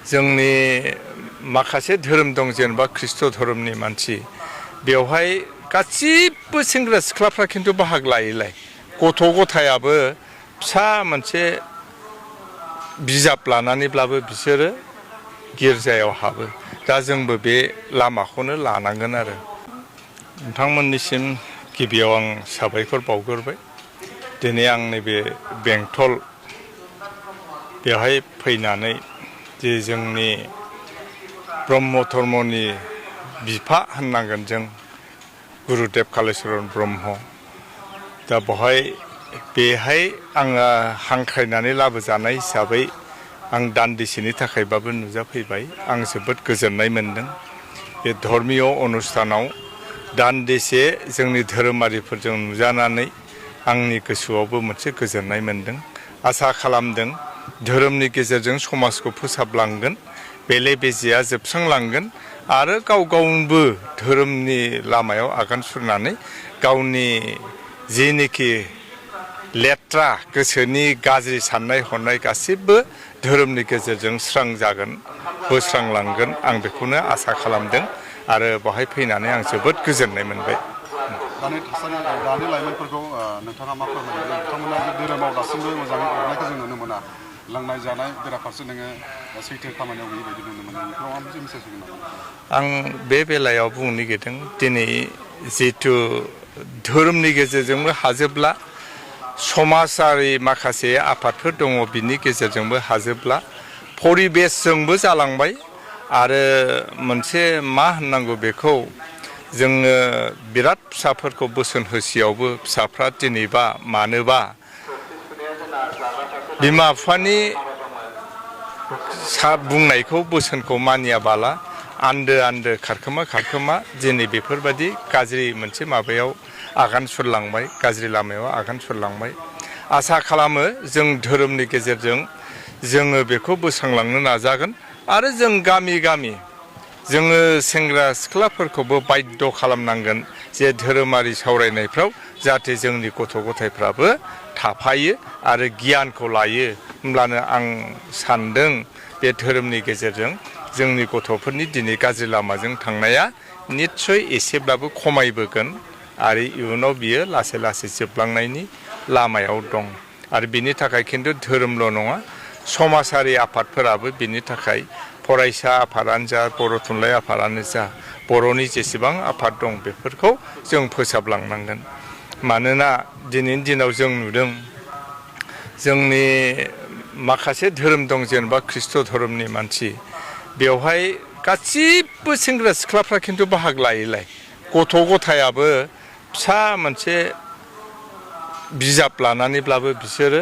जोंनि माखासे धोरोम दं जेनेबा ख्रिस्ट' धोरोमनि मानसि बेवहाय गासिबो सेंग्रा सिख्लाफ्रा खिन्थु बाहागो लायोलाय गथ' गथायाबो फिसा मोनसे बिजाब लानानैब्लाबो बिसोरो गिर्जायाव हाबो दा जोंबो बे लामाखौनो लानांगोन आरो नोंथांमोननिसिम गिबियाव आं साबायखर बावग्रोबाय दिनै आं नैबे बेंटल बेवहाय फैनानै जे जोंनि ब्रह्म धर्मनि बिफा होननांगोन जों गुरुदेव कालिचरन ब्रह्म दा बेहाय आङो हांख्रायनानै लाबोजानाय हिसाबै आं दान्दिसेनि थाखायबाबो नुजाफैबाय आं जोबोद गोजोननाय मोनदों बे धर्मीय अनुष्ठानाव दान्दिसे जोंनि धोरोमारिफोरजों नुजानानै आंनि गोसोआवबो मोनसे गोजोननाय मोनदों आसा खालामदों धोरोमनि गेजेरजों समाजखौ फोसाबलांगोन बेले बेजेया जोबस्रांलांगोन आरो गाव गावबो धोरोमनि लामायाव आगान सुरनानै गावनि जेनोखि लेथ्रा गोसोनि गाज्रि साननाय हनाय गासिबो धोरोमनि गेजेरजों स्रां जागोन बोस्रांलांगोन आं बेखौनो आसा खालामदों आरो बेवहाय फैनानै आं जोबोद गोजोननाय मोनबाय दानि लाइमोनफोरखौ नोंथाङा मा फोरमायो बिथांमोना धोरोमाव दासिमबो मोजाङै अरनायखौ जों नुनो मोना लोंनाय जानाय बेराफारसे नोङो सैथो खामानियाव गैयै बायदि नुनो मोनो बेफोराव माबा मोनसे मेसेज होगोन नामा आं बे बेलायाव बुंनो नागिरदों दिनै जिहेथु धोरोमनि गेजेरजोंबो हाजोब्ला समाजारि माखासे आफादफोर दङ बिनि गेजेरजोंबो हाजोब्ला परिबेसजोंबो जालांबाय आरो मोनसे मा होननांगौ बेखौ जोङो बिराद फिसाफोरखौ बोसोन होसेयावबो फिसाफ्रा दिनैबा मानोबा बिमा बिफानि बुंनायखौ बोसोनखौ मानियाबाला आन्दो खारखोमा दिनै बेफोरबायदि गाज्रि मोनसे माबायाव आगान सुरलांबाय गाज्रि लामायाव आगान सुरलांबाय आसा खालामो जों धोरोमनि गेजेरजों जोङो बेखौ बोस्रांलांनो नाजागोन आरो जों गामि जोङो सेंग्रा सिख्लाफोरखौबो बाध्य खालामनांगोन जे धोरोमारि सावरायनायफ्राव जाहाथे जोंनि गथ' गथायफ्राबो थाफायो आरो गियानखौ लायो होमब्लानो आं सानदों बे धोरोमनि गेजेरजों जोंनि गथ'फोरनि दिनै गाज्रि लामाजों थांनाया निस्सय एसेब्लाबो खमायबोगोन आरो इयुनाव बियो लासै लासै जोबलांनायनि लामायाव दं आरो बिनि थाखाय खिन्थु धोरोमल' नङा समाजारि आफादफोराबो बिनि थाखाय फरायसा आफादानो जा बर' थुनलाइ आफादानो जा बर'नि जेसेबां आफाद दं बेफोरखौ जों फोसाबलांनांगोन मानोना दिनैनि दिनाव जों नुदों जोंनि माखासे धोरोम दं जेनेबा ख्रिस्ट' धोरोमनि मानसि बेवहाय गासिबो सेंग्रा सिख्लाफ्रा खिन्थु बाहागो लायोलाय गथ' गथायाबो फिसा मोनसे बिजाब लानानैब्लाबो बिसोरो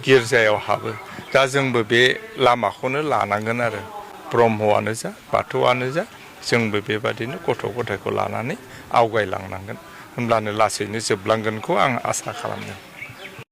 गिर्जायाव हाबो दा जोंबो बे लामाखौनो लानांगोन आरो ब्रह्मआनो जा बाथौआनो जा जोंबो बेबादिनो गथ' गथायखौ लानानै आवगायलांनांगोन होमब्लानो लासैनो जोबलांगोनखौ आं आसा खालामदों